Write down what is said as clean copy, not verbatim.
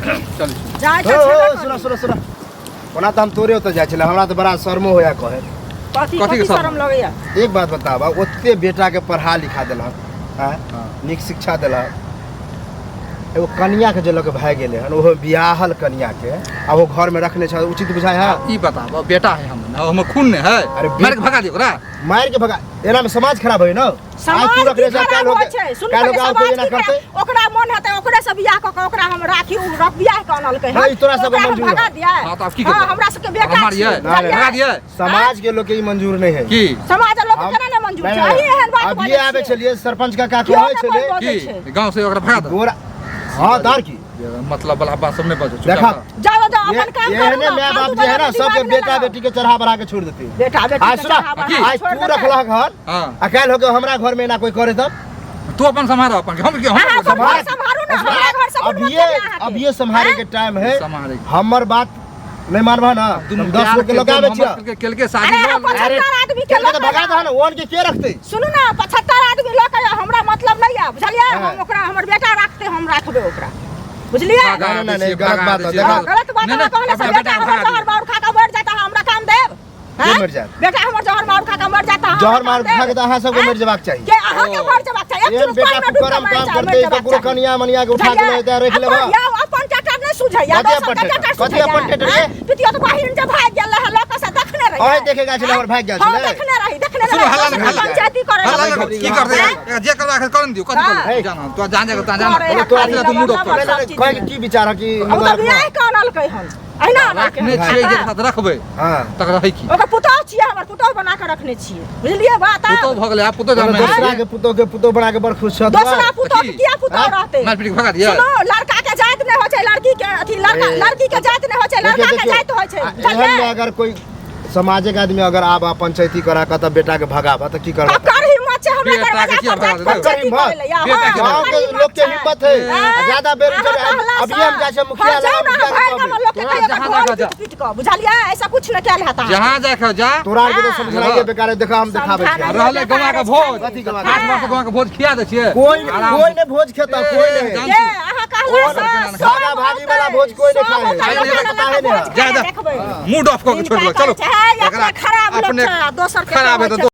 चल। जाइ छै हो, छेबे हो, करी। सुन सुन सुन, ओना तऽ हम तोरे ओतऽ जाइ छलै, हमरा तऽ बड़ा शर्मो होया कहे। कथी? कथी कथी के शर्म? शरम लगैया? एक बात बताबा, ओते बेटा के पढ़ा लिखा देलहक, आँय? हाँ। नीक शिक्षा देलहक, एगो कनिया के जे लऽ के भागि गेलै हन, ओहो बियाहल कनिया के, आ ओ घर में रखने छ, उचित बुझाय है? ई बताब, बेटा है हमर, हमर खून ने है? अरे मार के भगा दियो ओकरा। मार के भगा, एना में समाज खराब होय न। आज समाज तू रखने की छ, खराब काल्हि होइ होके छै? सुनू काल्हि पहिले, होके और कोई समाज एना की करतै। खराब? ओकरा मन हेतै ओकरे से बियाह कऽ के ओकरा हम राखी, उ रख बियाह कऽ अनलकै हन। नहीं, तोरा सबके ओकरा हम मंजूर भगा है। दियै? हाँ, तऽ आब की हाँ, करबै? हमरा सबके बेटा मारियै? छियै, नहीं, नहीं। भगा बुझलियै? दियै? समाज के लोग के ई मंजूर नहीं है। की? समाज लोग हम- केना नहि मंजूर नहीं, छै? नहीं, अहीं एहन बात अभिये बजै आबै छियै। छलियै, सरपंच काका केओ कहै नहि छलै कोइ बजै की छै। गांव से ओकरा भगा दे। गोरा हाँ दार की मतलब वाला बात सब नहीं बजो। देखा। जाओ जाओ, अपन काम करू एहने ना, माय बाप फालतू जे है ना, वाला सबके दिमाग नहि बेटा लगाउ। बेटी के चढ़ा बढ़ा के छोड़ देती। बेटा बेटी आज के सुना, चढ़ा बढ़ा आज छोड़ तू देतै। रखलहक हन हाँ। आ काल्हि होके हमरा घर में एना कोई करे तब तू अपन सम्हार अपन, हम के हम अहाँ अपन सम्हार- घर सम्हारू ना, हमरा घर से अभिये मतलब अहाँके। अभिये सम्हारे के टाइम है। सम्हारे के। हमर बात नहीं मानबह ना, दुनू हम 10 गो के लगाबै छियै। केलके शादी अरे लऽ- 75 आदमी के केलके लऽ तऽ के भगा दह ने, ओन के के रखतै? सुनू ना, 75 आदमी लऽ के हमरा मतलब नहीं है, बुझलियै? हाँ। हम ओकरा, हमर बेटा राखते, हम राखबै ओकरा, बुझलियै? भगा नहीं, नहीं, दै छियै, गलत भगा बात दै है, छियै। देखा। हाँ, गलत बात नहीं, अहाँ कहले से अपना बेटा बेटा हमर भगा जहर दियौ। मार खा के मर जाता, हमरा काम देब? के हैं? मर जायत? बेटा हमर जहर मार खा के मर जाता, हमरा जहर काम मार देब? खा के तऽ अहाँ सबके हैं? मरि जेबाक चाही। के अहाँके ओ। मर जेबाक चाही? एक एहन चुरुक बेटा पानि मे डूबि के कुकरम मरि काम जा- करतै, मरि जेबाक ककरो चाही। कनिया मनिया के उठा के बुझलियै? लऽ जेतै, राखि लेबह। अपन यौ, अपन टाटा नहि सुझैया, कथी दोसर अपन के टेटर? टाटा कथी सुझैया। अपन टेटर हैं? रे? पितियौत बहिन जे भागि गेल रहै लऽ के से देखने रहियै। अहीं देखे गेल छलै, हमर भागि गेल हँ, छलै। देखने रही, देखने सुनू, रही। हल्ला दोसर नहि, हल्ला। पंचायती करे हल्ला लगलै। नहि, की करतै? हैं? जे करबाक है करन दियौ, कथी हाँ। करबै? जाना तो जहाँ जाके तहाँ जाना। करे है, तोरा खाली तू मूड ऑफ लबर कर। लबर सब चीज कहै के में। की विचार है कि ओ तऽ बियाह कऽ अनलकै हन, अहिना अनलकै रखने हन। छियै जे हाँ। साथ रखबै हाँ। तक रहै की? ओकर पुतोह छियै, हमर पुतोह बना कऽ रखने छियै, बुझलियै बात? आब? पुतोह भऽ गेलै आब, पुतोह जन्म दोसरा के पुतोह के पुतोह बना के बड़ खुश छह। दोसरा पुतोह की? के किया पुतोह हाँ? रहतै? मारि पीट के भगा दियै? सुनो, लड़का के जाति नहि होइ छै, लड़की के अथी लड़का ए, लड़की के जाति नहि होइ छै, देखियौ, लड़का के देखियौ, जाति होइ छै, आ एहन में बुझलियै? अगर कोई समाजक आदमी अगर आब आ पंचायती करा के तब बेटा के भगाबा तऽ की करबा? ककर हिम्मत छै हमरा बेटा के दरवाजा किया पर जाके भगा देबै? पंचायती हिम्मत? करै लए? या, बेटा हाँ, के गाँव ककर के हिम्मत लोग के छै? हिम्मत है। आँय? आ ज्यादा बेर अहाँ जब कहला अभी हम सँ। जाइ छियै मुखिया हाँ, जाउ लग, ने, मुखिया भरि के गामक कहबै। लोकके तोरा कहियो जहाँ कऽ ढोल जाके जा। पीट पीट कऽ, बुझलियै? ऐसा कुछ नहि कयल हेत अहाँके। जहाँ जाके जा। तोरा आरके तऽ हाँ। समझनाइए बेकार है, देखा हम देखाबै समझाना छियै। रहलै गौआ के भोज। कथी गौआ के? 8 वर्ष गौआ के भोज खिया दै छियै। कोई आराम कोई से। नहीं भोज खेता, कोई ए, नहीं। जान ये अहाँ कहला और सँ सब भागा भागी वाला औतै, भोज कोई नहि सब खाइ है। औतै, जा, लोक पता है भोज नहि। जा, खाय जा। देखबै। मूड ऑफ कऽ के छोड़ि देलक। चलो हिनका कहै छै, एकरा अपने खराब लोक अपने छै, दोसर के खराब है कहै तऽ छै।